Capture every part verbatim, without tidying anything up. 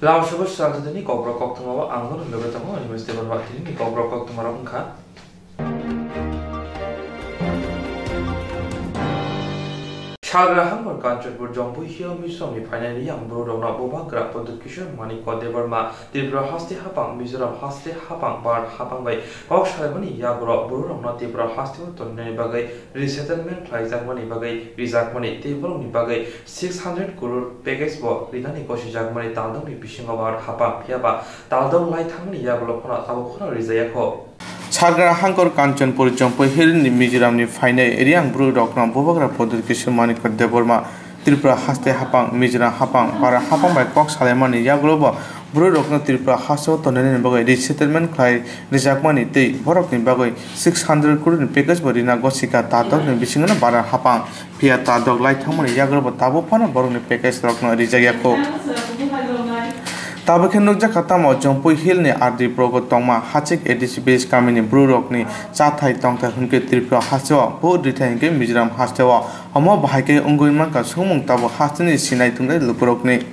Lama sobo sal tini kokborok koktwma o ang bono loge tongo, ani mesti borok tini kokborok koktwma rok wngkha. Salra Hangkor Kanchanpur Jampui Hill Mizoramni phainai riyang bororokno Bubagra Pradyut Kishore Manikya Debbarma Tripura haste hapang, Mizoram haste hapang, Bharat hapang bai kok salaimani yagulo bororokno Tripura hasteo tongnani bagwi resettlement khlaijakmani bagwi rijakmani tei borokni bagwi six hundred crore package bo rinani gosijakmani taldokni bisingo Bharat hapang, phiyaba taldok lai thangmani yagulo phano tabuk phano rijayakho. Salra Hangkor Kanchanpur Jampui Hill ni Mizoram ni phainai riyang bororokno Bubagra Pradyut Kishore Manikya Debbarma Tripura haste hapang, Mizoram hapang, Bharat hapang bai kok salaimani yagulo bo bororokno Tripura hasteo tongnani bagwi resettlement khlai rijakmani tei borokni bagwi six hundred crore ni package bo rina gosika taldokni bisingo Bharat hapang. Phiya taldok lai thangmani yagulo bo tabuk phano borokni package rokno rijak yakho. Tabuk khe nukjakha tamo Jampui Hill ni R D Progo tongma Hachik A D C village kamini bororokni chathai tongthai hwnkhe Tripura hasteo, bo rithai hwnkhe Mizoram hasteo. Omo bahai khe wngwi mankha swngmung tabuk hasteni sinai thwngnai lukurokni.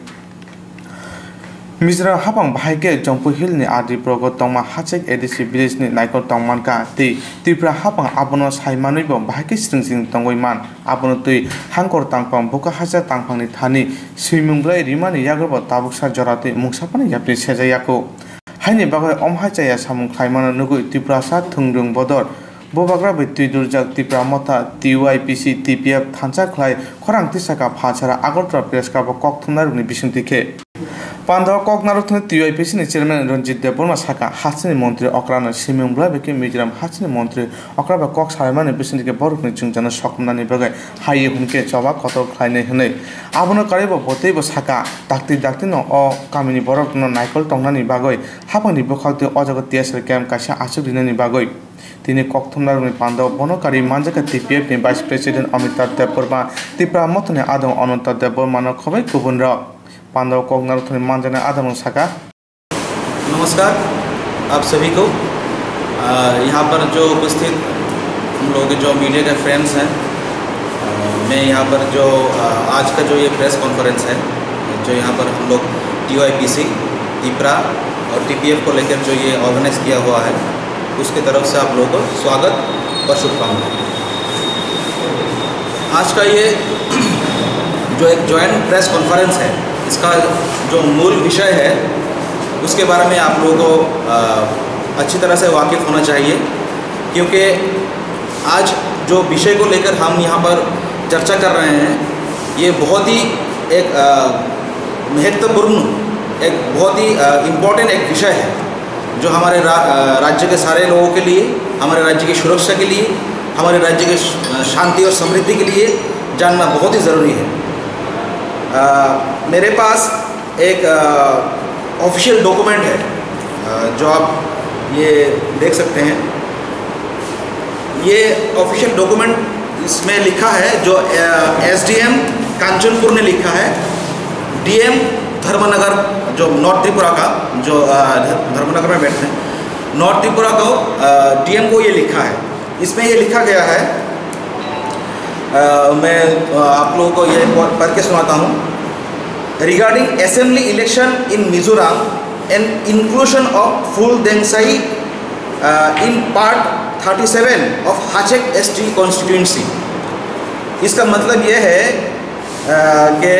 Mizoram hapang bahai khe Jampui Hill ni R D Progo tongma Hachik A D C village ni naikol tongmankha tei Tripura hapang abono sai manwi bo bahai khe sring sring tongwi man. Abono twi Hangkor tangphang, Buka Hacha tangphangni thani swimung bwlai rimani yagulo bo tabuksa jora twi mungsa phano yapri sejak yakho. Haini bagwi omo hai chaya samung khlaimano nugwi Tiprasa thwngrwng bodol Bubagra bai twi durjak Tipra Motha, T Y P C, T P F thansa khlai khorang tisaka Phalsara Agartala Press Club o kok thumnairokni bisingtwi khe. Pandao kok narwkthani T Y P C ni chairman Ranjit Debbarma saka, hasteni montri okrano simung bwlai bai khe Mizoram hasteni montri okra bai kok salaimani bisingtwi khe borokni chwngchano sokomnani bagwi hai hwnkhe choba kotor khlainai hwnwi. Abono karwi bo botwi bo saka, dakti dakti no o kamini borokno naikol tongnani bagwi hapangni bwkhak twi o jaga T S R camp kaisa achuk rinani bagwi. Tini kok thumnairokni pandao bono karwi manjakha T P F ni Vice President Amitabh Debbarma, Tipra Mothani adong Ananta Debbarma no khobai kubun rok. Pandao kok narwkthani manjaknai adong saka. नमस्कार आप सभी को। अ, यहाँ पर जो उपस्थित हम लोग के जो मीडिया के फ्रेंड्स हैं, अ, मैं यहाँ पर जो, अ, आज का जो ये प्रेस कॉन्फ्रेंस है, जो यहाँ पर हम लोग T Y P C, Tipra और T P F को लेकर जो ये ऑर्गेनाइज किया हुआ है, उसकी तरफ से आप लोगों को स्वागत और शुभकामनाएं। आज का ये जो एक जॉइंट प्रेस कॉन्फ्रेंस है, इसका जो मूल विषय है, उसके बारे में आप लोगों को, अ, अच्छी तरह से वाकिफ होना चाहिए, क्योंकि आज जो विषय को लेकर हम यहाँ पर चर्चा कर रहे हैं, ये बहुत ही एक, अ, महत्वपूर्ण, एक बहुत ही, अ, इम्पोर्टेंट एक विषय है, जो हमारे रा-, अ, राज्य के सारे लोगों के लिए, हमारे राज्य की सुरक्षा के लिए, हमारे राज्य की श-, शांति और समृद्धि के लिए जानना बहुत ही ज़रूरी है। अ, मेरे पास एक, अ, ऑफिशियल डॉक्यूमेंट है, अ, जो आप ये देख सकते हैं। ये ऑफिशियल डॉक्यूमेंट इसमें लिखा है, जो, अ, S D M कांचनपुर ने लिखा है, D M धर्मनगर, जो नॉर्थ त्रिपुरा का, जो, अ, ध-, धर्मनगर में बैठते हैं, नॉर्थ त्रिपुरा को, अ, D M को ये लिखा है। इसमें ये लिखा गया है, अ, मैं, अ, आप लोगों को ये पढ़, पढ़ के सुनाता हूँ। Regarding assembly election in Mizoram and inclusion of Phuldangsai, uh, in part thirty seven of Hachek S T constituency। इसका मतलब यह है, अ, कि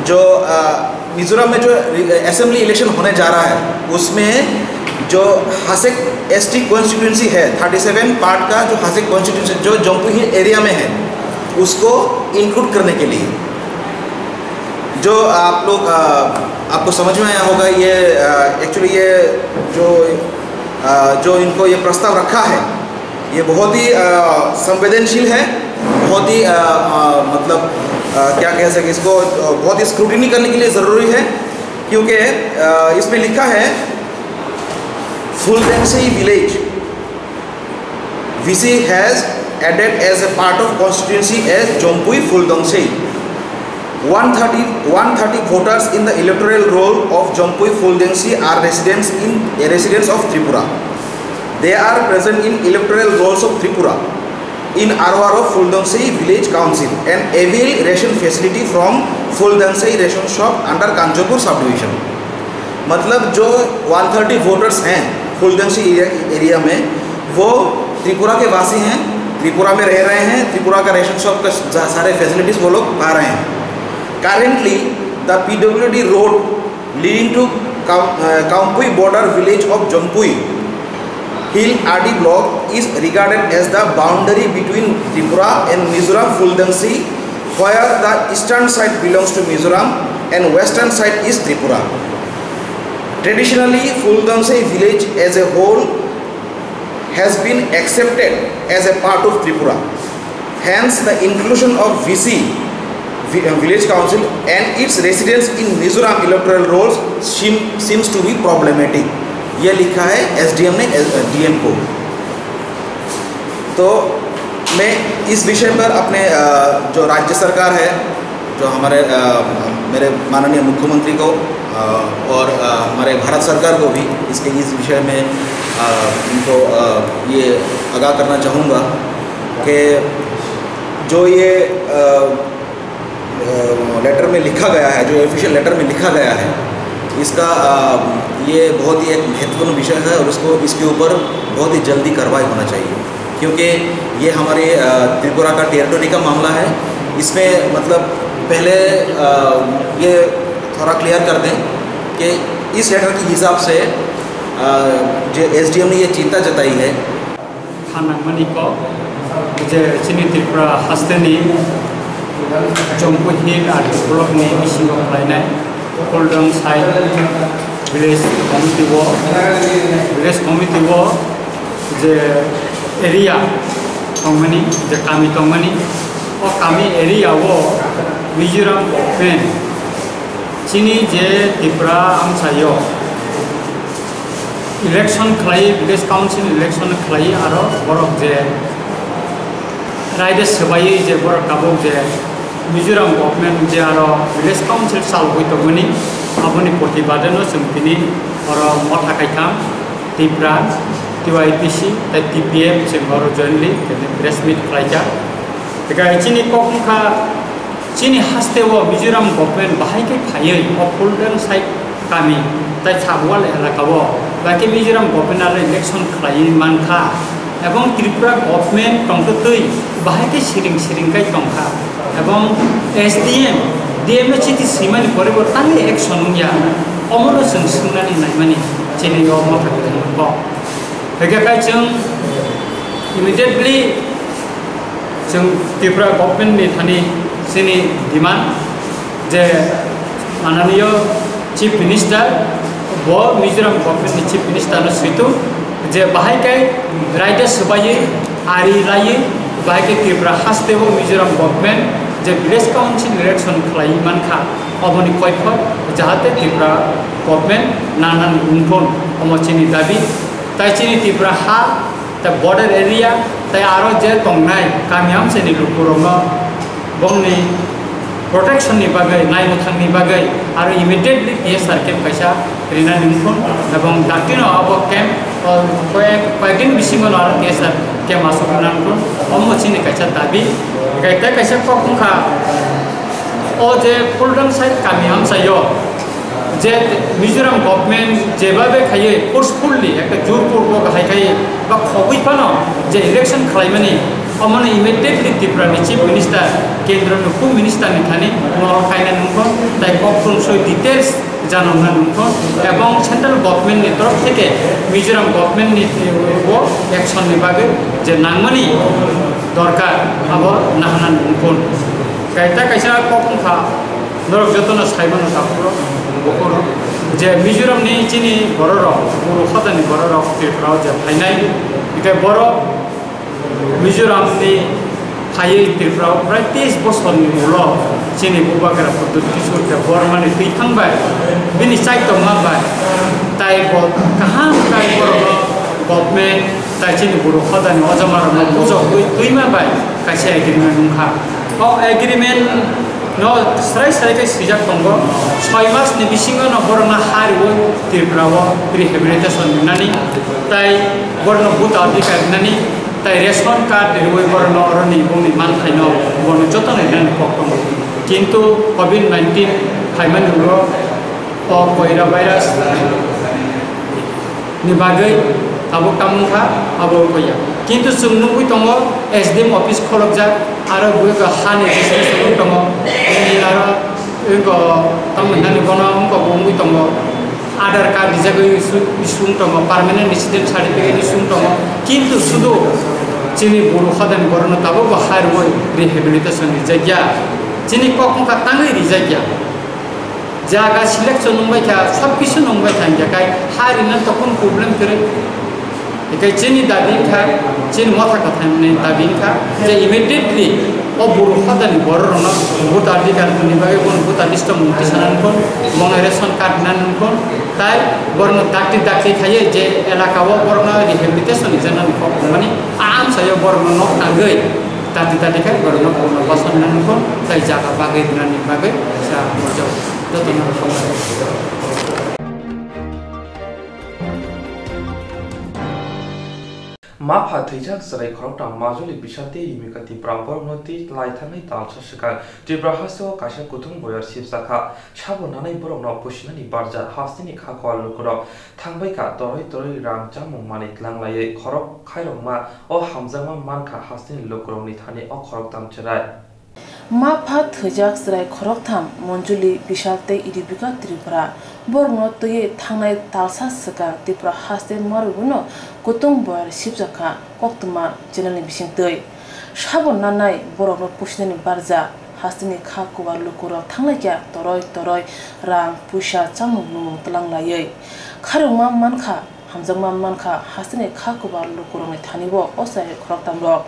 जो, अ, मिजोरम में जो असेंबली इलेक्शन होने जा रहा है, उसमें जो हासेक S T constituency है, thirty seven part का जो हासेक constituency जो जम्पू हिल एरिया में है, उसको इंक्लूड करने के लिए जो आप लोग, अ, आपको समझ में आया होगा, ये, अ, एक्चुअली ये जो, अ, जो इनको ये प्रस्ताव रखा है, ये बहुत ही, अ, संवेदनशील है, बहुत ही, अ, अ, मतलब, अ, क्या कह सके इसको, अ, बहुत ही स्क्रूटिनी करने के लिए ज़रूरी है, क्योंकि, अ, इसमें लिखा है, Phuldangsai village, V C has added as a part of constituency as Jampui Phuldangsai। One thirty, one thirty voters in the electoral roll of Jampui Phuldangsai are residents in, residents of Tripura। They are present in electoral rolls of Tripura। in Arwaro Phuldungsei Village Council and avail ration facility from Phuldungsei ration shop under Kanchanpur subdivision. मतलब जो one thirty voters हैं फुलदंशी area, area में, वो त्रिपुरा के वासी हैं, त्रिपुरा में रह रहे हैं, त्रिपुरा का रेशन शॉप का सा-, सारे फैसिलिटीज वो लोग पा रहे हैं। Currently the P W D road leading to Kam- uh, Kampui border village of Jompui Hill R D block is regarded as the boundary between Tripura and Mizoram Phuldangsi, where the eastern side belongs to Mizoram and western side is Tripura. Traditionally, Phuldangsi village as a whole has been accepted as a part of Tripura. Hence, the inclusion of V C, vi- uh, village council, and its residents in Mizoram electoral rolls seem, seems to be problematic. ये लिखा है एसडीएम ने डीएम को। तो मैं इस विषय पर अपने अ, जो राज्य सरकार है, जो हमारे अ, मेरे माननीय मुख्यमंत्री को अ, और अ, हमारे भारत सरकार को भी इसके इस विषय में अ, उनको अ, ये आगाह करना चाहूँगा कि जो ये अ, अ, लेटर में लिखा गया है, जो ऑफिशियल लेटर में लिखा गया है, इसका अ, ये बहुत ही एक महत्वपूर्ण विषय है और इसको, इसके ऊपर बहुत ही जल्दी कार्रवाई होना चाहिए, क्योंकि ये हमारे अ, त्रिपुरा का टेरिटरी का मामला है। इसमें मतलब पहले अ, ये थोड़ा क्लियर कर दें कि इस लेटर के हिसाब से अ, जो एसडीएम ने ये चिंता जताई है। Khanangmani kok je chini Tripura hasteni Jompu Hill R D block ni bisingo khlainai Kuldang Sai village committee o, village committee o je area tongmani, je kami tongmani, o kami area o Mizoram government chini je Tripura amchaio election khlai, village council election khlai, aro borok je raida swbaiwi je borok tabuk je Mizoram government je aro village council salwi tongmani, aboni protibadeno chwng tini oro motha kaitham Tipra, T Y P C tei T P F chwng oro jointly tini press meet khlaijak. Tei chini kok wngkha, chini hasteo Mizoram government bahai khe phaiwi o Phuldang side kami tei Sabwal elaka o bahai khe Mizoram government election khlaiwi mankha, ebong Tripura government tongtwtwi bahai khe siring siring khai tongkha, ebong S D M, D M no chiti swimani pore bo tangwi action wngya, omono chwng swngnani naimani chini o motha kwrwngni kok. Hwnkhe khai chwng immediately chwng Tripura government ni thani chini demand je mananiyo Chief Minister bo Mizoram government ni Chief Minister no switu je bahai kai raida swbaiwi ari laiwi bahai kai Tripura haste o Mizoram government je village council election khlaiwi mankha oboni koiphor jahate Tripura government nanani wngthun omo chini dabi. Tai chini Tripura ha, tai border area, tai aro je tongnai kami amchaini lukurokno bongni protection ni bagwi, naimwthangni bagwi aro immediately T S R camp kaisa rinani wngthun, ebong daktino abo camp, o, koyek, koyekdin bisingo no aro T S R camp aswk rwna wngthun, omo chini kaisa dabi. Tei kaisa kok wngkha, o je Phuldang side kami amchaio, je Mizoram government jebabe khaiwi forcefully ekta jurpurbo hai khai ba khogwi phano je election khlaimani, omono immediately Tripura ni Chief Minister, kendro ni Home Minister ni thani nol khaina nungkho, tai kok tungsoi details janokna nungkho, ebong central government ni torof theke Mizoram government ni bo action ni bagwi je nangmani dorkar abo nahana nungkho. Kaita kaisa kok wngkha, norok jotono saimano takhuk rok, bukhuk rok, je Mizoram ni chini borok rok, Boro Khata ni borok rok Tripura o je phainai, hingke borok Mizoram ni phaiwi Tripura o prai teis bosor ni ulo chini Bubagra Pradyut Kishore Debbarma ni twi thang bai, bini chaitok ma bai, tai bo kaham kai borok no government tai chini Boro Khata ni ojama rok no bujok twi, twi ma bai kaisa agreement wngkha. O agreement no srai srai khe swijak tongo, soi mas ni bisingo no borok no ha riwi Tripura o rehabilitation rinani, tai borok no buta adhikar rinani, Tai ration card riwi borokno oroni bongni manthaino bono jotono rinani kok tongo. Kintu covid nineteen phaimani ulo o koira virus ni bagwi tabuk tamo wngkha, abo wngkha ya. Kintu chwng nugwi tongo S D M office kholokjak, aro buigo hani business wng tongo, bini aro wngkha tamo hinani bono wngkha bo wngwi tongo. Aadhaar card rijagwi issue, issue wng tongo, permanent resident certificate issue wng tongo, kintu sudu chini Boru hodani borokno tabukbo hai rwui rehabilitation rijak ya, chini kok wngkha tangwi rijak ya. Jaga selection wngbai kha, sob kisu wngbai kha, hinkhe kai hai rina tokon problem kwrwi. Hinkhe chini dabi wngkha, chini motha kwthaini dabi wngkha je immediately o Boru hodani bororokno voter adhikar ni bagwi bono voter list o mung tisanani phun, bono ration card nani phun, tai borokno dakti dakti khaiwi je elaka o borokno rehabilitation ni janani kok mani a amsaio borokno nok tangwi dakti dakti khai borokno bono bosong nani phun tai jaga bagwi rinani bagwi sa mojok jotono. Mapha thwijak chwrai khoroktham Manjuli Bisal tei Rimika Tipra borokno twi lai thangwi talsa swkang Tripura hasteo kaisa kutung boyar sipjakha. Sabo nanai borokno pusinani barja hasteni kha kowal lukurok thangbaikha toroi toroi rang chamung manwi tlanglaiwi khorok khairokma o hamjakma mankha hasteni lukurokni thani o khoroktham chwrai. Mapha thwijak chwrai khoroktham Manjuli Bisal tei Rimika Tripura borokno twiwi thangnai talsa swkang Tripura haste marwino kutung boyar sipjakha koktwma channelni bisingtwi. Sabo nanai borokno pusinani barja hasteni kha kuwar lukurok thanglaikha toroi toroi rang puisa chamung numung tlanglaiwi. Khairokma mankha, hamjakma mankha hasteni kha kuwar lukurokni thanibo o chwrai khoroktham rok.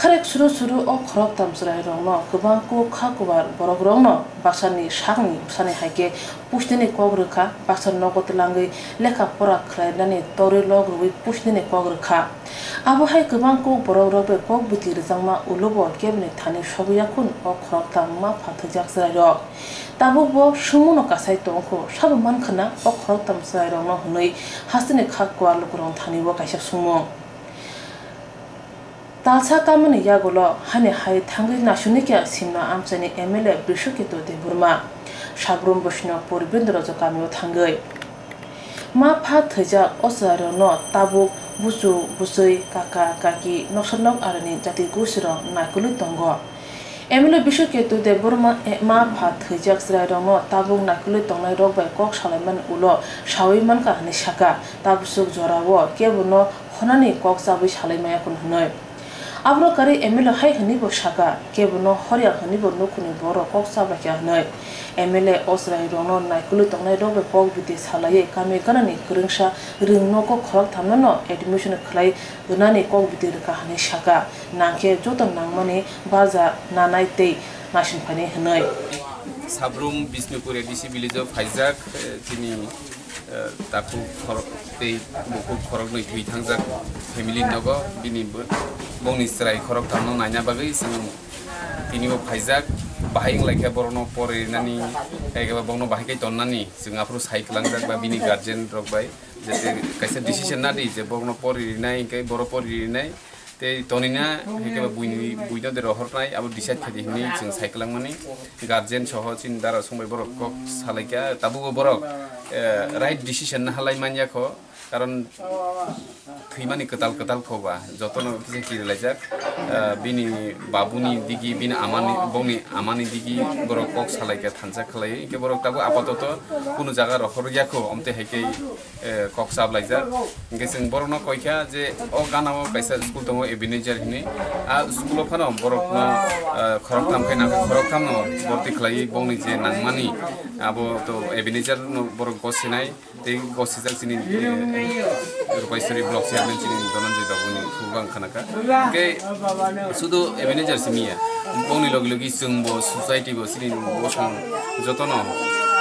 Kharek suru suru o khoroktham chwrairokno kwbang kuk kha kuwar borokrokno baksani sakni bwsani hai khe pusitini kok rwkha, baksa nogo twlangwi lekha pora khlainani torwi lok rwui pusitini kok rwkha. Abo hai kwbang kuk borokrok bai kok biti rwjakma ulo bo keboni thani sogwi ya khun o khoroktham mapha thwijak chwrairok. Tabuk bo swngmungno kasai tong kho, sabo mankha na o khoroktham chwrairokno hwnwi hasteni kha kuwar lukurokni thani bo kaisa swngmung. Talsa kamani yagulo hani hai thangwi naisingni khe Simna amchaini M L A Brishaketu Debbarma, Sabrum Bishnupur Bindorajak kamio thangwi. Ma pha thwijak o chwrairokno tabuk buchu, bwchwi, kaka, kaki, noksa nok aroni jati gustirok naikolwi tongo. M L A Bishwaketu Debbarma, eh, ma pha thwijak chwrairokno tabuk naikolwi tongnairok bai kok salaimani ulo saui mankha hwnwi sakha. Tabuk swk jorao kebono honani kok chabwi salai maya khun hwnwi. Aboro karwi M L A hai hwnwibo sakha, kebono horya hwnwibo nukhungni borok kok chabaikha hwnwi. M L A o chwrairokno naikolwi tongnairok bai kok biti salaiwi kami ganani kwrwngsa rwng nogo khoroktham no admission khlai rwnani kok biti rwkha hwnwi sakha, nangkhe joto nangmani barja nanai tei naising phainai hwnwi. Sabrum Bishnupur A D C village o phaijak, eh, chini, eh, takhuk khorok tei bukhuk khoroknwi thwi thangjak family nogo, bini bo-, bongni chwrai khoroktham no naina bagwi chwng tini bo phaijak, bahai wnglaikha borokno pori rinani, ekeba bongno bahai khe tonnani chwng aphuru sai kwlangjak ba bini guardian rok bai. Jate kaisa decision nadi je borokno pori rinai, hinkhe borok pori rinai. Tei tonina, hinkhe ba buini, buino de rohornai, abo decide khaidi hinwi chwng sai kwlangmani. Guardian soho chini dara songbai borok kok salaikha, tabukbo borok, eh, right decision nahalai manya kho. Karon thwimani kwtal kwtal kho ba, jotono kisa kirilaijak. Eh, bini babuni digi, bini amani, bongni amani digi borok kok salaikha thansa khlaiwi. Hinkhe borok tabuk apatoto kunu jaga rohor ya kho, omte hai khe eh, kok sablaijak. Hinkhe chwng borokno koikha je o ganao kaisa school tongo Ebenezer hinwi. A school-o phano borokno, eh, khoroktham khe nangkhe khoroktham no borti khlaiwi bongni je nangmani abo to Ebenezer no borok gosinai tei gosijak chini, eh, Rupaiswari block chairman chini Dhananjay Babuni phuru ang khanakha. Hinkhe sudu Ebenezer simi ya, bongni logi logi chwngbo society bo chini bosong jotono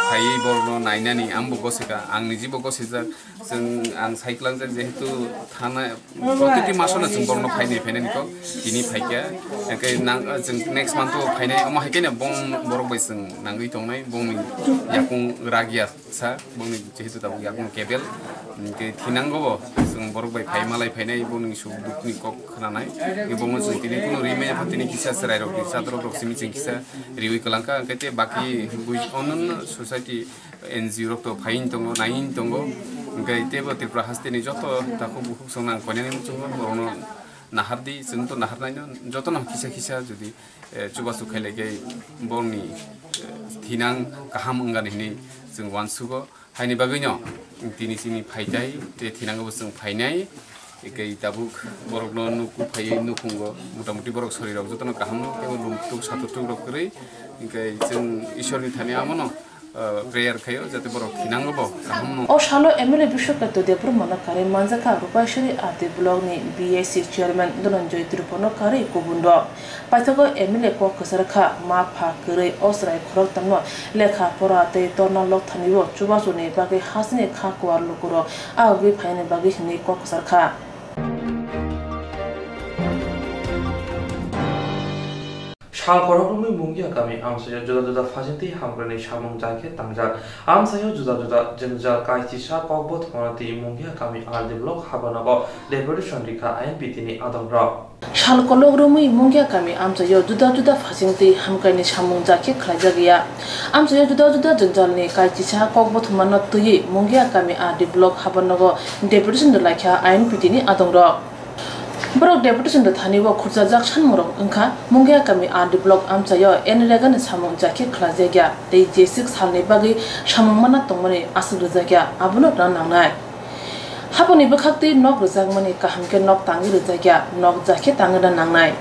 Phaiwi borokno nainani ang bo gosika, ang niji bo gosijak. Chwng ang sai klangjak jehetu thana protiti masono chwng borokno phainai phainani kok tini phaikha. Hwnkhe nang, chwng next month o phainai, omo hai kheno bong borok bai chwng nangwi tongnai, bongni yakung ragya sa, bongni jehetu tabuk yakung kebel. Hwnkhe thinango bo chwng borok bai phai malai phainai, bongni suk dukni kok khwnanai. Bongno chwng tini kunu rimaya pha tini kisa chwrairokni chatrok rok simi chwng kisa riwi kwlangkha, hwnkhe tei baki bui onno society N G O rok to phaiwi tongo, naiwi tongo, hwnkhe teibo Tripura hasteni joto takhuk bukhuk chwng nang koinani muchungo borokno nahardi, chwng to naharnaino jotono kisa kisa jodi, eh, chubachu khailaikhai borokni, eh, thinang kaham wngani hinwi chwng uansugo. Haini bagwino tini chini phaitai tei thinango bo chwng phainai. Tei tabuk borokno nuku phaiwi nukhungo, motamuti borok sorirok jotono kaham no, teibo lum tuk satok tuk rok kwrwi. Hwnkhe chwng Ishorni thani amono, ah, prayer khaio, jate borok thinango bo kaham no. O salo M L A Bishwakanta Debbarmano karwi manjakha Rupaisuri R D block ni B A C chairman Dhananjoy Tripurano karwi kubun rok. Paithago M L A kok kwchar kha, ma pha kwrwi o chwrai khoroktham no lekha pora tei torna lokthani o chubachuni bagwi hasteni kha kuar lukurok ahogwi phainani bagwi hinwi kok kwchar kha. Sal khoroknwi Mungia kami amchaio juda juda phasingtwi hamkrai ni samung jaikhe tangjak. Amchaio juda juda jwngjal kaisisa kokbo thumano twi Mungia kami R D block habanogo deputation rikha I N P T ni adongrok. Sal kolok romwi Mungia kami amchaio juda juda phasingtwi hamkrai ni samung jaikhe khlaijak ya. Amchaio juda juda jwngjalni kaisisa kokbo thumano twiwi Mungia kami R D block habanogo deputation rwlaikha I N P T ni adongrok. Borok deputation rwthani o khurchajak sanmungrok wngkha, Mungia kami R D block amchaio N Rega ni samung jaikhe khlaijak ya tei jeswk salni bagwi samung mana tongmani aswk rwjak ya, abono rwna nangnai. Haboni bwkhaktwi nok rwjakmani kaham khe nok tangwi rwjak ya, nok jaikhe tangwi rwna nangnai.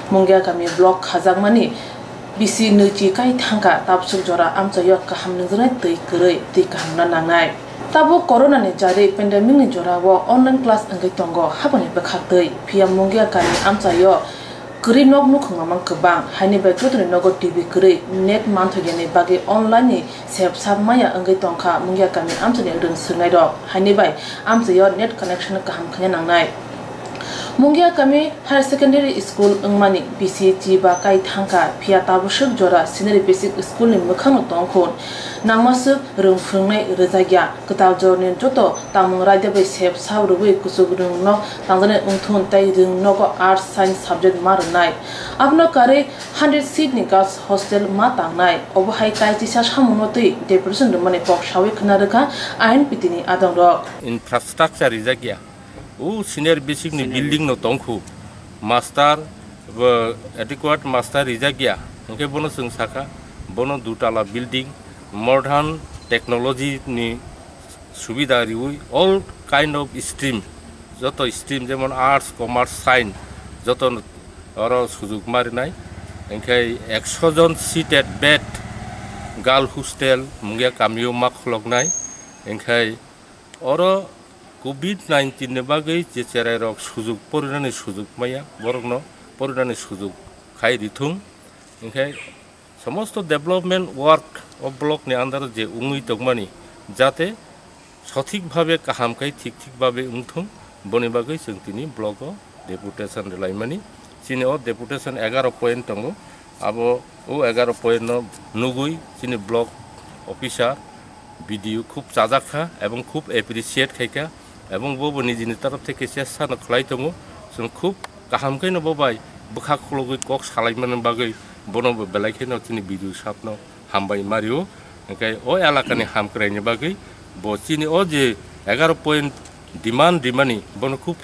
Mungia kami block khajakmani bisi nwichi kai thangkha, tabswk jora amchaio kaham nungjaknai twi kwrwi twi kaham rwna nangnai. Tabuk corona ni jarwi pandemic ni jora o online class wngwi tongo, haboni bwkhaktwi. Phiya Mungia kami amchaio kwrwi nok nukhungma mang kwbang, haini bai jotoni nogo T V kwrwi, net manthogyani bagwi online ni sep sap maya wngwi tongkha Mungia kami amchaini rwng swrwngnairok, haini bai amchaio net connection kaham khaina nangnai. Mungia kami Higher Secondary School wngmani bisi chiba kai thangkha, phiya tabuswk jora Senior Basic School ni mwkhangno tongkhun nangmaswk rwng phwrwngnai rwjakya. Kwtal jorni joto tangmung raida bai sep sap rwui kuchuk rwng nok tangjaknai wngthun tei rwng nogo Arts Science subject ma rwnai. Abono karwi hundred seat ni girls hostel ma tangnai. Obo hai kaisisa samungno twi deputation rwmani kok saui khna rwkha I N P T ni adongrok. Infrastructure rijakya. O senior basic ni building no tongkhu, master bo adequate master rijak ya, hwnkhe bono chwng sakha, bono dutala building, modern technology ni subida riui all kind of stream, joto stream jemon arts, commerce, science joto oro sujuk ma rinai, hwnkhe ekso jon seated bed, girl hostel mungya kamio ma kholoknai, hwnkhe oro covid nineteen ni bagwi je cherai rok sujuk porinani sujuk maya, borokno porinani sujuk khai rithung. Hinkhe somosto development work o block ni under o je wngwi tongmani, jate sothik bhabe kaham khai thik thik bhabe wngthung, boni bagwi chwng tini block o deputation rwlaimani. Chini o deputation egaro point tongo, abo o egaro point no nugwi chini block officer, B D O khub chajak kha ebong khub appreciate khai kha, ebong bo bo nijini torof theke chesta no khlai tongo. Chwng khub kaham khe no bo bai bwkha khulugwi kok salaimani bagwi bono bo belai kheno chini B D O sahab no hambai ma rio. Hwnkhe o elakani hamkraini bagwi bo chini o je egaro point demand rimani bono khub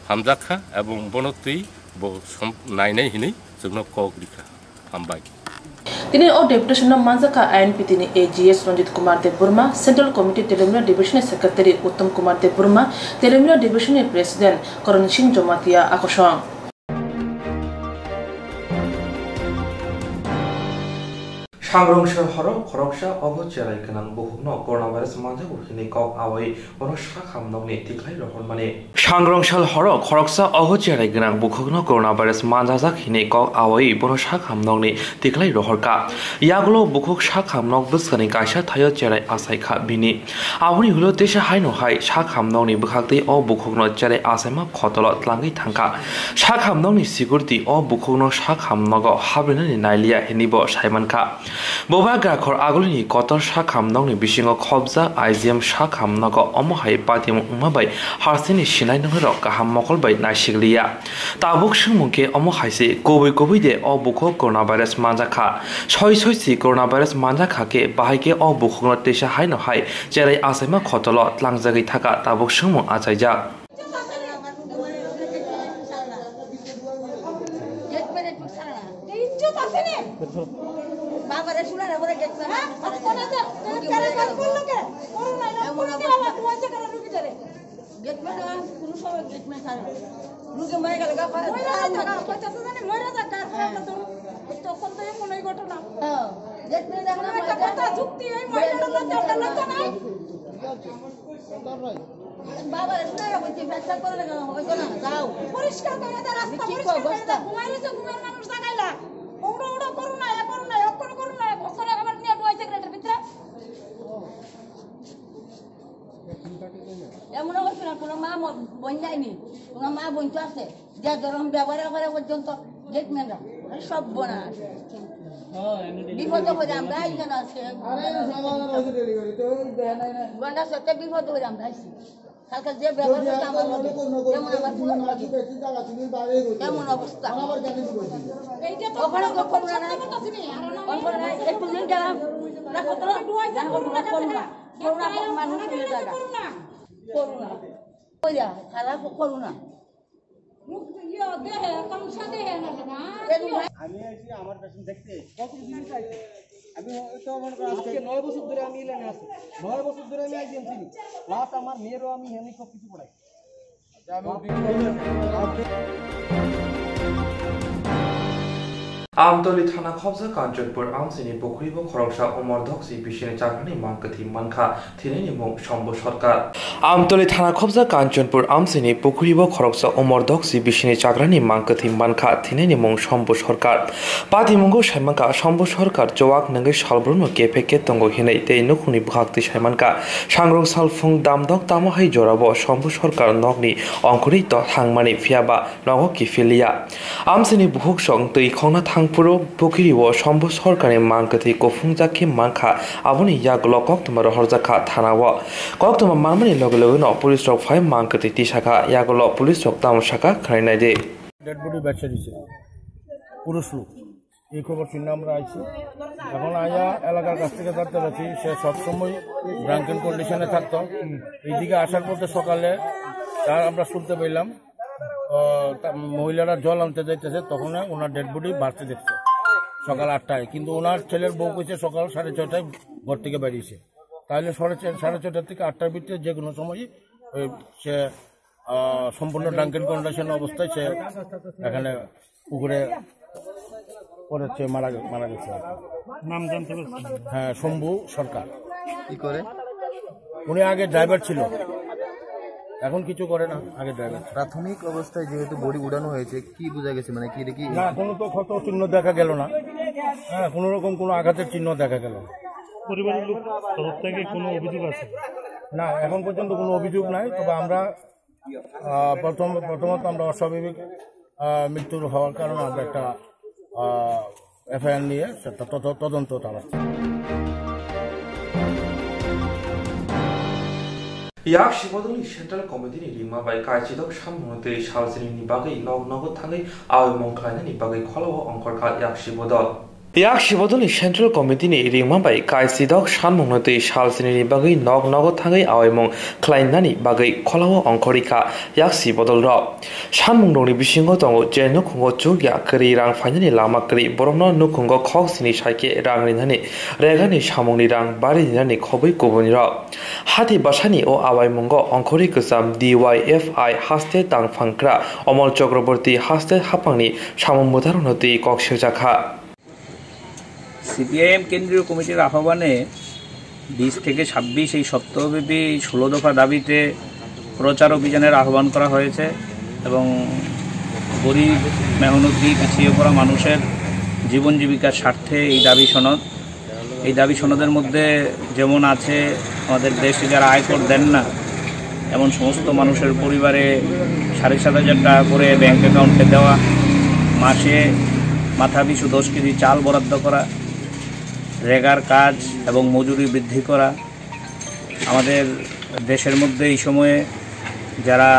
hamjak kha ebong bono twi bo som-, nainai hinwi chwngno kok rikha. Hambai. Tini o deputation no manjakha I N P T ni A G S Ranjit Kumar Debbarma, Central Committee Telemria Division ni Secretary Uttam Kumar Debbarma, Telemria Division ni President Karan Singh Jamatia akosong. Sangrong sal horo khoroksa ogo cherai gwnang bukhukno coronavirus manjago hwnwi kok awai bono sak hamnokni tikhlai rohormani. Sangrong sal horo khoroksa ogo cherai gwnang bukhukno coronavirus manjajak hwnwi kok awai bono sak hamnokni tikhlai rohorkha. Yagulo bukhuk sak hamnok bwskani kaisa thaio cherai achaikha bini. Aboni ulo teisa haino hai sak hamnokni bwkhaktwi o bukhukno cherai achaima khotolo tlangwi thangkha. Sak hamnokni security o bukhukno sak hamnogo habrinani nailiya hinwi bo saimankha. Bubagra khor agulini kotor sak hamnokni bisingo khobjak I G M sak hamnogo omo hai patimung wngma bai hasteni sinai nungnirok kaham mokol bai naisikliya. Tabuk swngmung khe omo hai se, kubui kubui de o bukhuk coronavirus manjakha? Soi soi si coronavirus manjakha khe bahai khe o bukhukno teisa haino hai cherai achaima khotolo tlangjagwi thaka tabuk swngmung achaijak. Gate man, কোনো সময় gate man ছাড়া। রুগী মারা গেলে গা ফারা মরে যাক, মরে যাক, তারপরে আমরা তো তখন তো এমন এই ঘটনা। হ্যাঁ, gate man এখন একটা কথা যুক্তি, এই মহিলাটা লজ্জা, একটা লজ্জা নাই। বাবা, এটা বলছি, ব্যবসা করে না কেন? হয়তো না, যাও। পরিষ্কার করে দে, রাস্তা কি পরিষ্কার করে দে। অবস্থা? ঘুমাইলে তো ঘুমের মানুষ জাগাইলা। উড়ো উড়ো করো না, এ করো না, এ করো, করো না, এ করো না, আমার নিয়ে বই সিগারেটের ভিতরে। এমন অবস্থা না, কোনো মা ম-, বোন যায়নি, কোনো মা বোন তো আছে, যে ধরুন ব্যবহার করে পর্যন্ত গেটম্যানরা, মানে সব বোনা আছে। বিপদে পড়ে আমরা এখানে আছি। বোনরা সত্যি বিপদে পড়ে আমরা আছি। কালকে যে ব্যবহার করছে আমার মধ্যে, যেমন আমার পুরো মধ্যে, তেমন অবস্থা। ওখানে তো করোনা নাই, ওখানে একটু দিন গেলাম, না করোনা, না করোনা, করোনা, করোনা, মানুষ নিয়ে জায়গা। করোনা। কইরা, খারাপ করোনা। আমি আইছি আমার পেশেন্ট দেখতে। কত দিন চাই? আমি তো মনে করি আজকে আজকে নয় বছর ধরে আমি এখানে আছি। নয় বছর ধরে আমি একজন চিনি। প্লাস আমার মেয়েরও আমি এখানে সব কিছু পড়াই। Amtoli thana khobjak Kanchanpur amchini pukhuribo khoroksa umor doksi bisini chakrani mang kwthwi mankha, thwinaini mung Shambhu Sarkar. Amtoli thana khobjak Kanchanpur amchini pukhuribo khoroksa umor doksi bisini chakrani mang kwthwi mankha, thwinaini mung Shambhu Sarkar. Patimungo saimankha Shambhu Sarkar chuwak nwngwi salbrumno kephe khe tongo hinwi tei nukhungni bwkhaktwi saimankha sangrong salphung damdok tamo hai jorabo Shambhu Sarkar nokni ongkhorwi to thangmani phiyaba nogo kiphilya. Amsini bukhuk song twi khongna thangphuru pukhiri o Shambhu Sarkarni mang kwthwi kuphungjak khe mankha, aboni yagulo koktwma rohorjakha thana o. Koktwma manmani loge loge no police rok phai mang kwthwi tisakha, yagulo police rok tamo sakha khwnainai di. Dead body bed side হয়েছে, পুরুষ লোক। এই খবর শুনে আমরা আইছি। এখন আয়া এলাকার কাছ থেকে জানতে পারছি, সে সবসময় ড্রাঙ্কেন কন্ডিশনে থাকতো। এইদিকে আসার পথে সকালে তার আমরা শুনতে পেলাম, আহ, তা-, মহিলারা জল আনতে যাইতেছে, তখন ওনার ডেড বডি বাড়তে দেখছে সকাল আটটায়। কিন্তু ওনার ছেলের বউ কইছে সকাল সাড়ে ছয়টায় ঘর থেকে বেরিয়েছে। তাহলে সাড়ে ছয়, সাড়ে ছয়টা থেকে আটটার ভিতরে যে কোনো সময়ই ওই সে, আহ, সম্পূর্ণ ড্রাঙ্কেন কন্ডিশন অবস্থায় সে এখানে পুকুরে পড়েছে, মারা গে-, মারা গেছে। নাম জানতে পারছি? হ্যাঁ, শম্ভু সরকার। কি করে? উনি আগে ড্রাইভার ছিল, এখন কিছু করে না, আগে ড্রাইভার ছিল। প্রাথমিক অবস্থায় যেহেতু বডি উঠানো হয়েছে, কি বোঝা গেছে, মানে কি এটা কি? না, কোনো তো ক্ষত চিহ্ন দেখা গেল না। হ্যাঁ, কোনো রকম কোনো আঘাতের চিহ্ন দেখা গেল না। পরিবারের লোক তরফ থেকে কোনো অভিযোগ আছে? না, এখন পর্যন্ত কোনো অভিযোগ নাই। তবে আমরা, আহ, প্রথম, প্রথমত আমরা অস্বাভাবিক, আহ, মৃত্যুর হওয়ার কারণে আমরা একটা, আহ, এফআইআর নিয়ে সেটা তদ-, তদন্ত চালাচ্ছি। Yak Shibodolni Central Committee ni ringma bai kaichidok sanmungno twi salsinini bagwi nok nogo thangwi aoimung khlainani bagwi kholao ongkhorkha Yak Shibodol. Yak Shibodolni Central Committee ni ringma bai kaichidok sanmungno twi salsinini bagwi nok nogo thangwi aoimung khlainani bagwi kholao ongkhorikha Yak Shibodol rok. Sanmung rokni bisingo tongo je nukhungo chukya kwrwi rang phainani lama kwrwi, borokno nukhungo khok sini saikhe rang rinani, regani samungni rang bari rinani khobwi kubunirok. Hati bwsani o awaimungo ongkhorwi kwcham D Y F I haste tangphangkra Omol Chakraborty haste haphangni samung mwtarokno twi kok sirjakha. CPIM কেন্দ্রীয় কমিটির আহ্বানে বিশ থেকে ছাব্বিশ এই সপ্তাহব্যাপী ষোলো দফা দাবিতে প্রচার অভিযানের আহ্বান করা হয়েছে এবং গরিব, মেহনতি, পিছিয়ে পড়া মানুষের জীবন জীবিকার স্বার্থে এই দাবি সনদ। এই দাবি সনদের মধ্যে যেমন আছে, আমাদের দেশে যারা আয়কর দেন না, এমন সমস্ত মানুষের পরিবারে সাড়ে সাত হাজার টাকা করে ব্যাংক অ্যাকাউন্টে দেওয়া, মাসে মাথা পিছু দশ কেজি চাল বরাদ্দ করা, রেগার কাজ এবং মজুরি বৃদ্ধি করা, আমাদের দেশের মধ্যে এই সময়ে যারা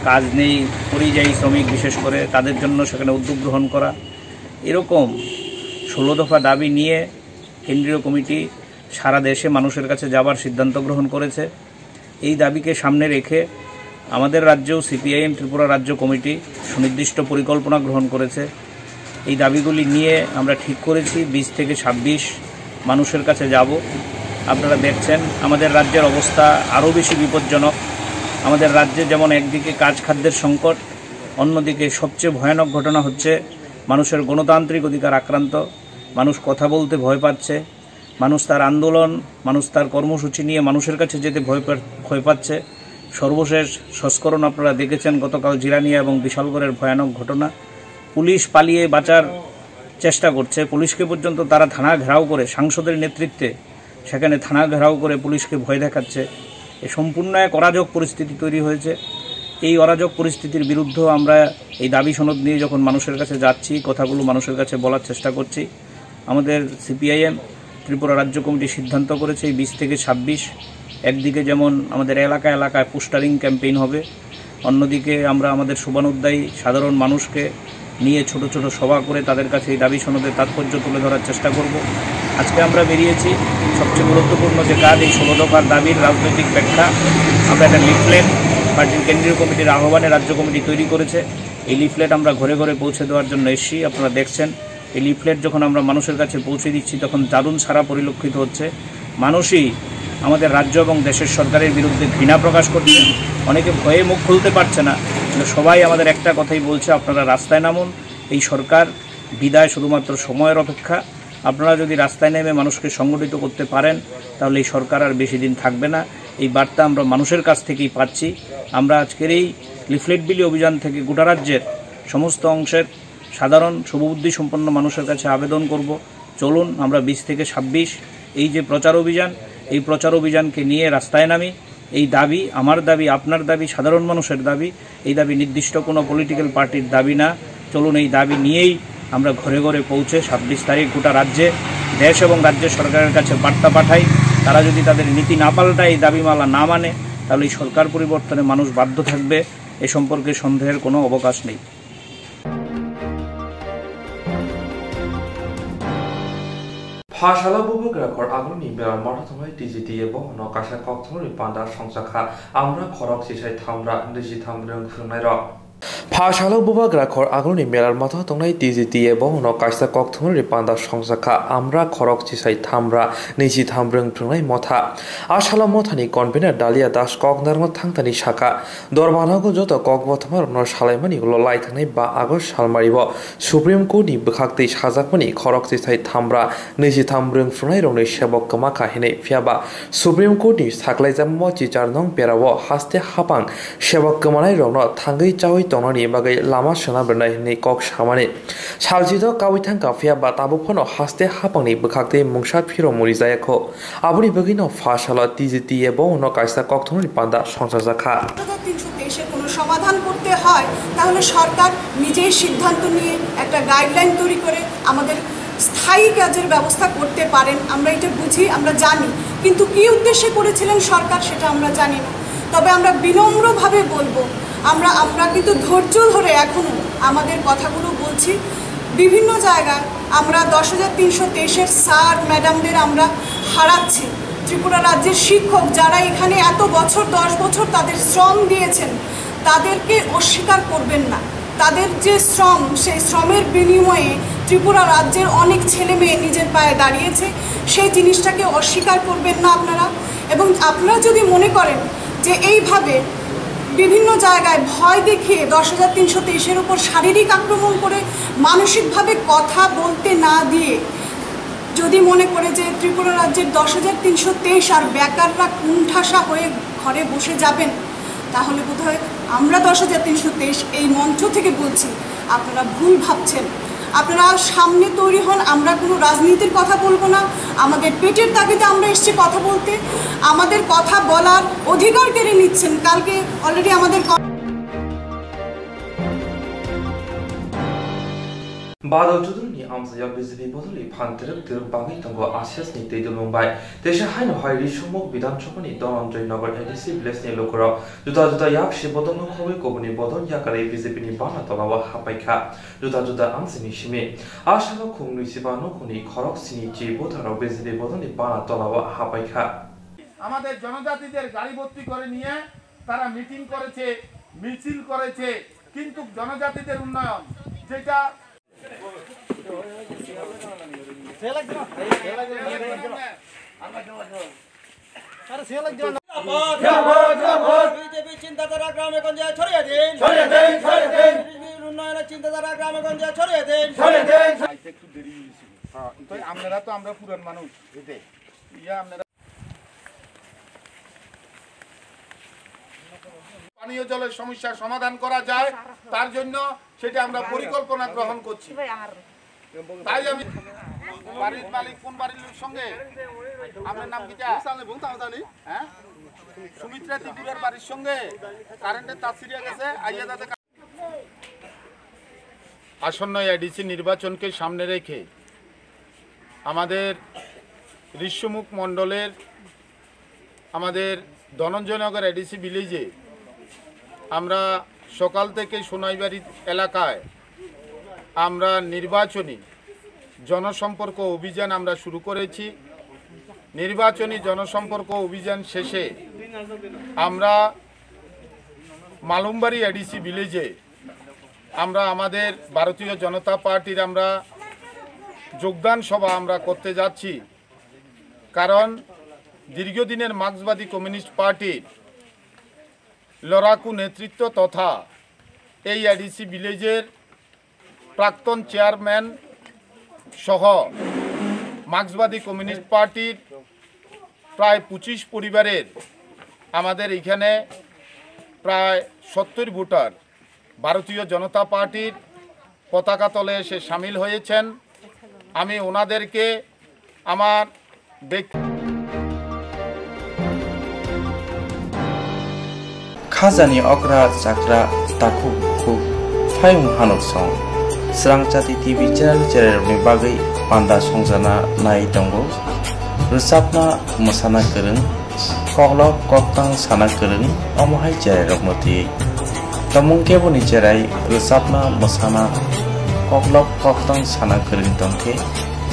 কাজ নেই, পরিযায়ী শ্রমিক বিশেষ করে, তাদের জন্য সেখানে উদ্যোগ গ্রহণ করা, এরকম ষোলো দফা দাবি নিয়ে কেন্দ্রীয় কমিটি সারা দেশে মানুষের কাছে যাবার সিদ্ধান্ত গ্রহণ করেছে। এই দাবিকে সামনে রেখে আমাদের রাজ্যেও সিপিআইএম ত্রিপুরা রাজ্য কমিটি সুনির্দিষ্ট পরিকল্পনা গ্রহণ করেছে। এই দাবিগুলি নিয়ে আমরা ঠিক করেছি বিশ থেকে ছাব্বিশ মানুষের কাছে যাব। আপনারা দেখছেন আমাদের রাজ্যের অবস্থা আরও বেশি বিপজ্জনক। আমাদের রাজ্যে যেমন একদিকে কাজ খাদ্যের সংকট, অন্যদিকে সবচেয়ে ভয়ানক ঘটনা হচ্ছে মানুষের গণতান্ত্রিক অধিকার আক্রান্ত। মানুষ কথা বলতে ভয় পাচ্ছে, মানুষ তার আন্দোলন, মানুষ তার কর্মসূচি নিয়ে মানুষের কাছে যেতে ভয় পা-, ভয় পাচ্ছে। সর্বশেষ সংস্করণ আপনারা দেখেছেন গতকাল জিরানিয়া এবং বিশালগড়ের ভয়ানক ঘটনা। পুলিশ পালিয়ে বাঁচার চেষ্টা করছে, পুলিশকে পর্যন্ত তারা থানা ঘেরাও করে, সাংসদের নেতৃত্বে সেখানে থানা ঘেরাও করে পুলিশকে ভয় দেখাচ্ছে। এ সম্পূর্ণ এক অরাজক পরিস্থিতি তৈরি হয়েছে। এই অরাজক পরিস্থিতির বিরুদ্ধে আমরা এই দাবি সনদ নিয়ে যখন মানুষের কাছে যাচ্ছি, কথাগুলো মানুষের কাছে বলার চেষ্টা করছি, আমাদের সিপিআইএম ত্রিপুরা রাজ্য কমিটি সিদ্ধান্ত করেছে এই বিশ থেকে ছাব্বিশ, একদিকে যেমন আমাদের এলাকা এলাকায় পোস্টারিং ক্যাম্পেইন হবে, অন্যদিকে আমরা আমাদের শুভানুদ্যায়ী সাধারণ মানুষকে নিয়ে ছোট ছোট সভা করে তাদের কাছে এই দাবি সনদের তাৎপর্য তুলে ধরার চেষ্টা করব। আজকে আমরা বেরিয়েছি, সবচেয়ে গুরুত্বপূর্ণ যে কাজ, এই ষোলো দফার দাবির রাজনৈতিক ব্যাখ্যা। আমরা একটা লিফলেট পার্টির কেন্দ্রীয় কমিটির আহ্বানে রাজ্য কমিটি তৈরি করেছে। এই লিফলেট আমরা ঘরে ঘরে পৌঁছে দেওয়ার জন্য এসেছি। আপনারা দেখছেন, এই লিফলেট যখন আমরা মানুষের কাছে পৌঁছে দিচ্ছি, তখন দারুণ সাড়া পরিলক্ষিত হচ্ছে। মানুষই আমাদের রাজ্য এবং দেশের সরকারের বিরুদ্ধে ঘৃণা প্রকাশ করছে। অনেকে ভয়ে মুখ খুলতে পারছে না, কিন্তু সবাই আমাদের একটা কথাই বলছে, "আপনারা রাস্তায় নামুন, এই সরকার বিদায় শুধুমাত্র সময়ের অপেক্ষা।" আপনারা যদি রাস্তায় নেমে মানুষকে সংগঠিত করতে পারেন, তাহলে এই সরকার আর বেশি দিন থাকবে না। এই বার্তা আমরা মানুষের কাছ থেকেই পাচ্ছি। আমরা আজকের এই লিফলেট বিলি অভিযান থেকে গোটা রাজ্যের সমস্ত অংশের সাধারণ শুভবুদ্ধি সম্পন্ন মানুষের কাছে আবেদন করব, চলুন আমরা বিশ থেকে ছাব্বিশ এই যে প্রচার অভিযান, এই প্রচার অভিযানকে নিয়ে রাস্তায় নামি। এই দাবি, আমার দাবি, আপনার দাবি, সাধারণ মানুষের দাবি, এই দাবি নির্দিষ্ট কোনো পলিটিক্যাল পার্টির দাবি না। চলুন এই দাবি নিয়েই আমরা ঘরে ঘরে পৌঁছে ছাব্বিশ তারিখ গোটা রাজ্যে দেশ এবং রাজ্য সরকারের কাছে বার্তা পাঠাই। তারা যদি তাদের নীতি না পাল্টায়, এই দাবিমালা না মানে, তাহলে এই সরকার পরিবর্তনে মানুষ বাধ্য থাকবে। এ সম্পর্কে সন্দেহের কোনো অবকাশ নেই। Phasalo bubagra khor agulni bera motha thongnai T G T A bohono kaisa kokthumrokni panda songchakha, amra khorok chisai thamra niji tham rwng phwrwngnairok. Phasalo bubagra khor agulni mera motha thongnai T G T A bohono kaisa kokthumrokni panda songchakha, amra khorok chisai thamra niji tham rwng phwrwngnai motha. A salo mothani convener Dalia Das koknarno thangtani saka, Dorbanogo joto kokbothomarokno salaimani ulo lai thangnai ba August salmario Supreme Court ni bwkhaktwi sajakmani khorok chisai thamra niji tham rwng phwrwngnairokni sebok kwma kha hinwi. Phiyaba Supreme Court ni saklaijak mochichar nong perao haste hapang sebok kwmanairokno thangwi chaui tongnani bagwi lama swnam rwnai hinwi kok samani. Salchito kaui thangkha, phiyaba tabuk phano haste hapangni bwkhaktwi mungsa phirokmung rijayakho. Aboni bagwino phasalo T G T A bohono kaisa kokthumrokni panda songchajakha. তিনশো তেইশের কোনো সমাধান করতে হয়, তাহলে সরকার নিজেই সিদ্ধান্ত নিয়ে একটা গাইডলাইন তৈরি করে আমাদের স্থায়ী কাজের ব্যবস্থা করতে পারেন। আমরা এটা বুঝি, আমরা জানি, কিন্তু কী উদ্দেশ্যে করেছিলেন সরকার, সেটা আমরা জানি না। তবে আমরা বিনম্রভাবে বলবো, আমরা, আমরা কিন্তু ধৈর্য ধরে এখনও আমাদের কথাগুলো বলছি। বিভিন্ন জায়গায় আমরা দশ হাজার তিনশো তেইশের স্যার ম্যাডামদের আমরা হারাচ্ছি। ত্রিপুরা রাজ্যের শিক্ষক, যারা এখানে এত বছর, দশ বছর তাদের শ্রম দিয়েছেন, তাদেরকে অস্বীকার করবেন না। তাদের যে শ্রম, সেই শ্রমের বিনিময়ে ত্রিপুরা রাজ্যের অনেক ছেলে মেয়ে নিজের পায়ে দাঁড়িয়েছে, সেই জিনিসটাকে অস্বীকার করবেন না আপনারা। এবং আপনারা যদি মনে করেন যে এইভাবে বিভিন্ন জায়গায় ভয় দেখিয়ে দশ হাজার তিনশো তেইশের উপর শারীরিক আক্রমণ করে মানসিকভাবে কথা বলতে না দিয়ে যদি মনে করে যে ত্রিপুরা রাজ্যের দশ হাজার তিনশো তেইশ আর বেকাররা কোণঠাসা হয়ে ঘরে বসে যাবেন, তাহলে বোধহয় আমরা দশ হাজার তিনশো তেইশ এই মঞ্চ থেকে বলছি, আপনারা ভুল ভাবছেন। আপনারা সামনে তৈরি হন, আমরা কোনো রাজনীতির কথা বলবো না। আমাদের পেটের তাগিদে আমরা এসেছি কথা বলতে। আমাদের কথা বলার অধিকার কেড়ে নিচ্ছেন। কালকে already আমাদের ক- Badal Chudhuri ni amchaya B J P bodolni phan twrwk twrwk bagwi tongo A C S ni twi dulung bai. Teisa haino hai Risumuk Bidhan Sabha ni Dhananjay Nagar A D C village ni lukurok juda juda yak si bodol no khogwi kubuni bodol yakarwi B J P ni bana tolao hapai kha. Juda juda amchini simi. A salo khung nwi chiba nukhungni khorok sini chi bwtharok B J P bodolni bana tolao hapai kha. আমাদের জনজাতিদের গাড়ি ভর্তি করে নিয়ে তারা মিটিং করেছে, মিছিল করেছে, কিন্তু জনজাতিদের উন্নয়ন যেটা বিজেপি চিন্তাধারা গ্রামে গঞ্জে ছড়িয়ে দিন। ছড়িয়ে দিন, ছড়িয়ে দিন। বিজেপির উন্নয়নের চিন্তাধারা গ্রামে গঞ্জে ছড়িয়ে দিন। ছড়িয়ে দিন। আইতে একটু দেরি হয়েছিল। হ্যাঁ, তো আপনারা তো আমরা পুরান মানুষ। এতে। ইয়া আপনারা পানীয় জলের সমস্যার সমাধান করা যায়, তার জন্য সেটা আমরা পরিকল্পনা গ্রহণ করছি। তাই আমি বাড়ির মালিক কোন বাড়ির লোক সঙ্গে, আপনার নাম কি? হ্যাঁ, সুমিত্রা ত্রিপুরার বাড়ির সঙ্গে কারেন্টের তার ছিঁড়ে গেছে, আইয়া যাতে আসন্ন এডিসি নির্বাচনকে সামনে রেখে আমাদের ঋষ্যমুখ মণ্ডলের আমাদের ধনঞ্জয়নগর এডিসি ভিলেজে আমরা সকাল থেকে সোনাইবাড়ি এলাকায় আমরা নির্বাচনী জনসম্পর্ক অভিযান আমরা শুরু করেছি। নির্বাচনী জনসম্পর্ক অভিযান শেষে আমরা মালুমবাড়ি এডিসি ভিলেজে আমরা আমাদের ভারতীয় জনতা পার্টির আমরা যোগদান সভা আমরা করতে যাচ্ছি। কারণ দীর্ঘদিনের মার্ক্সবাদী কমিউনিস্ট পার্টির লড়াকু নেতৃত্ব তথা এই এডিসি ভিলেজের প্রাক্তন চেয়ারম্যান সহ মার্ক্সবাদী কমিউনিস্ট পার্টির প্রায় পঁচিশ পরিবারের আমাদের এখানে প্রায় সত্তর ভোটার ভারতীয় জনতা পার্টির পতাকা তলে এসে সামিল হয়েছেন। আমি ওনাদেরকে আমার ব্যক্তি Khajani okra chakra takhuk bukhuk phaiung hanuk song. Srangchati T V channel chererokni bagwi panda songjana nai tongo. Rwchapna mwsana kwrwng, koklop koktang sana kwrwng, omo hai chererokno twi. Tongmung keboni cherai rwchapna mwsana koklop koktang sana kwrwng tongkhe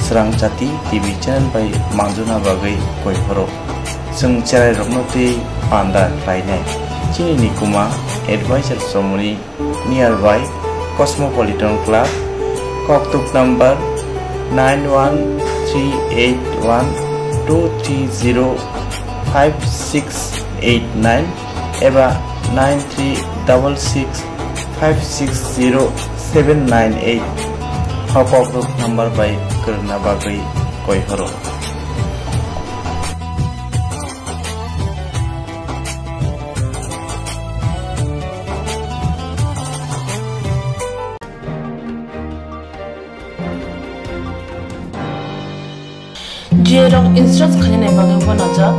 Srangchati T V channel bai manjuna bagwi koi phoro. Chwng cherairokno twi panda khlainai. Chini nikuma advisor chomoni nearby Cosmopolitan Club, koktuk number nine one three eight one two three zero five six eight nine eba nine three double six five six zero seven nine eight. O koktuk number bai kwrwngna bagwi koi horo. G A rok insurance khainani bagwi uanajak.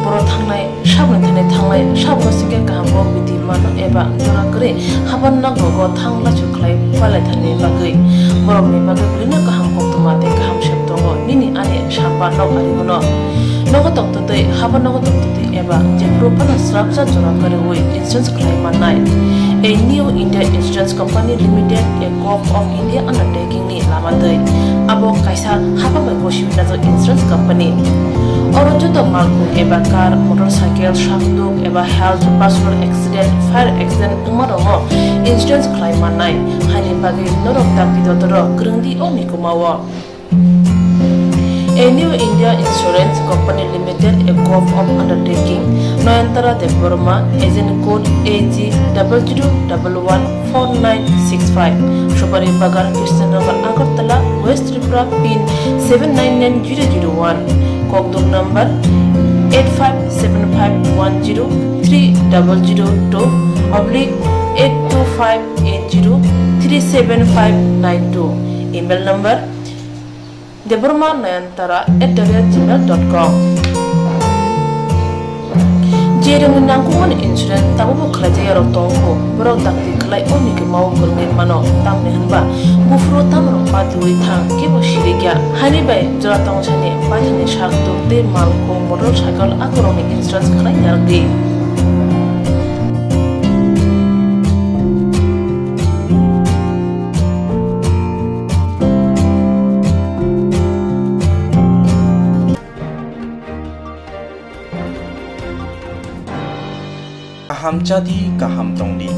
Borok thangnai sabni thani thanglai, sabno sikhe kaham bo biti mano eba jora kwrwi haban nok rogo thang lachu khlai palai thani bagwi. Borokni bagwi belino kaham koktwma tei kaham sep tongo nini ani samba nok ari hwno. Nogo tongtwtwi, haba nogo tongtwtwi eba jephuru phano srapsa jora kwrwi insurance khlai mannai. A New India Insurance Company Limited, a Gov of India undertaking ni lama twi. Abo kaisa haba bai gosi najak insurance company. Oro joto malkhung eba car, motorcycle, sakduk eba health, personal accident, fire accident wngma rokno insurance khlai mannai. Haini bagwi norok dakti dotoro kwrwngdi o nikumao. A New India Insurance Company Limited, a group of undertaking, Noyantara Debbarma, agent code A G double zero double one four nine six five, Subari Bagan, Krishnanagar, Agartala, West Tripura, pin seven nine nine zero zero one, Kokduk number eight five seven five one zero three double zero two oblique eight two five eight zero three seven five nine two, email number Debbarma Nayantara at the rate gmail dot com. Jerokni nangkukmani insurance tabukbo khlaijak yarok tongo, borok dakti khlai o ni kwmao kwrwngwi mano, tamni hwnba buphuru tamrok patiui thang, kebo sirikya. Haini bai jora tongsani paithakni sak tok tei malkhung, motor cycle akorokni insurance khlai narwkdi. Kaham chadi, kaham tongdi.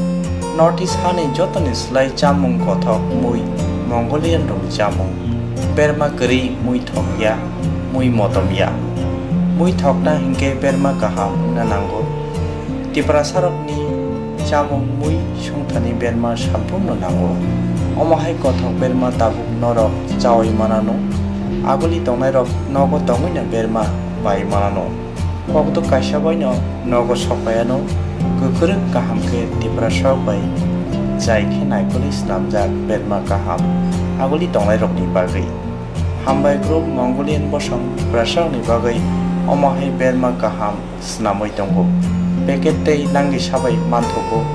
North East hani jotoni slai chamung kothok mui, Mongolian rokni chamung. Berma kwrwi mui thokya, mui motomya. Mui thokna hinkhe berma kaham wngna nango. Tiprasarokni chamung mui songthani berma samphurno nango. Omo hai kothok berma tabuk norok chaui manano, aguli tongnairok nogo tongwino berma bai manano. Kokduk kaisa baino nogo sokpaiano, kwkrwk kaham khe Tiprasarok bai jai khe naikolwi snamjak berma kaham aguli tongnairokni bagwi. Hambai Group Mongolian bosong Tiprasarokni bagwi omo hai berma kaham snamwi tongo. Packet tei langwi sabai manthogo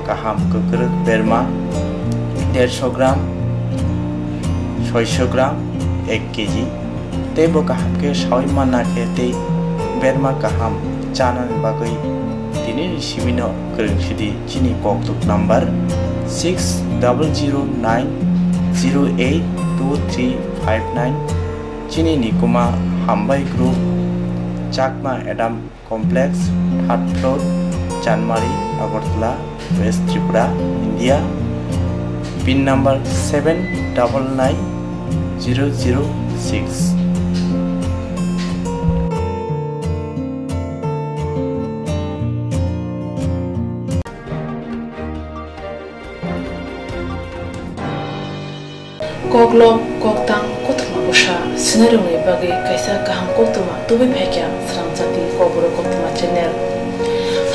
kaham kwkrwk berma dersho gram, soisho gram, ek kg. Tei bo kaham khe saui manna khe tei berma kaham chanani bagwi tini ni simino kwrwng sidi chini kokduk number six double zero nine zero eight two three five nine. Chini nikuma Hambai Group, Chakma Adam Complex, third floor, Chanmari, Agartala, West Tripura, India. Pin number seven double nine zero zero six. Koklop, koktang, kothoma bwsa swinairokni bagwi kaisa kaham koktwma tubui phaikha Srangchati Kokborok Koktwma channel.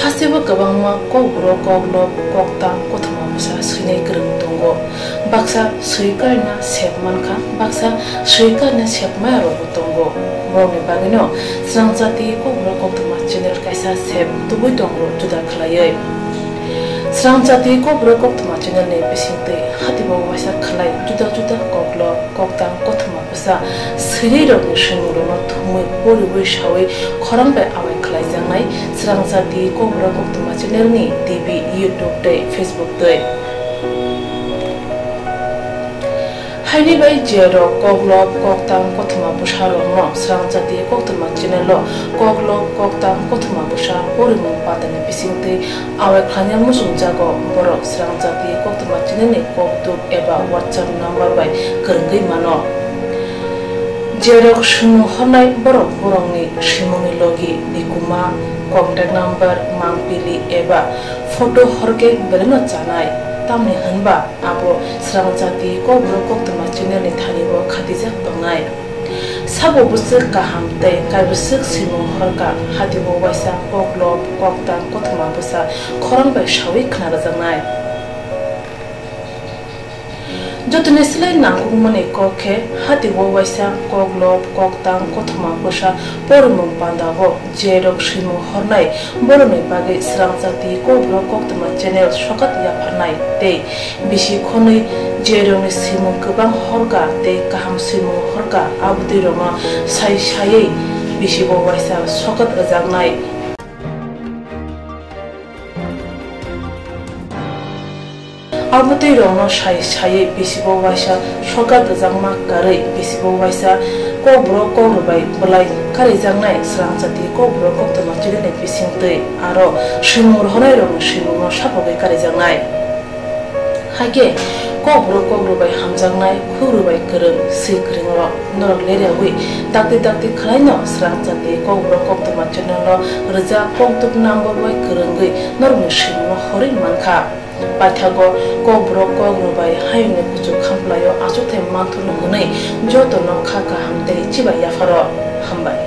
Hasteo kwbangma kokborok, koklop, koktang, kothoma bwsa swinai kwrwng tongo. Baksa swi karina sep mankha, baksa swi karina sep maya rokbo tongo. Borokni bagwino Srangchati Kokborok Koktwma channel kaisa sep tubui tongo juda khlaiwi. Srangchati Kokborok Koktwma channel ni bisingtwi hatibo waisa khlai juda juda koklop, koktang, kothoma bwsa swinai rokni swimung rokno thumwi poriwi sawi khorang bai awai khlaijaknai Srangchati Kokborok Koktwma channel ni T V, YouTube tei Facebook twi. Haini bai je rok koklop, koktang, kothoma bwsa rokno Srangchati Koktwma channel o koklop, koktang, kothoma bwsa porimung patani bisingtwi awai khlaina muchungjago, borok Srangchati Koktwma channel ni kokduk eba WhatsApp number bai kwrwngwi mano. Je rok swimung hornai borok borokni swimungni logi, nikuma, contact number, mangpili eba photo horkhe belai no chanai, tamni hwnba abo Srangchati Kokborok Koktwma channel ni thani o khatijak tongnai. Sabo bwswk kaham tei kaibwswk swimung horkha, hatibo waisa koklop, koktang, kothoma bwsa khorang bai sawi khna rwjaknai. Jotoni slai nangkukmani kok khe, hatibo waisa koklop, koktang, kothoma bwsa porimung pandao je rok swimung hornai borokni bagwi Srangchati Kokborok Koktwma channel sokat yapharnai tei bisi khonwi je rokni swimung kwbang horkha tei kaham swimung horkha, abotwi rokno sai saiwi bisibo waisa sokat rwjaknai. Abotwi rokno sai saiwi bisibo waisa sokat rwjakma karwi bisibo waisa kokborok kokrwbai bwlai karijaknai Srangchati Kokborok Koktwma channel ni bisingtwi aro swimung rohornai rokni swimungno sapogwi karijaknai. Hakhe Kokborok kokrwbai hamjaknai, khurwbai kwrwng, swi kwrwngrok, norok leriawi dakti dakti khwlaino swrang chati Kokborok Koktwma channel-o rwjak koktuk number bai kwrwngwi norokni swimungno horwi mankha. Paithago Kokborok kokrwbai hayungni kuchuk khamplaio achukthai manthurno hwnwi jotono kha kaham tei chibai yapharo. Hambai.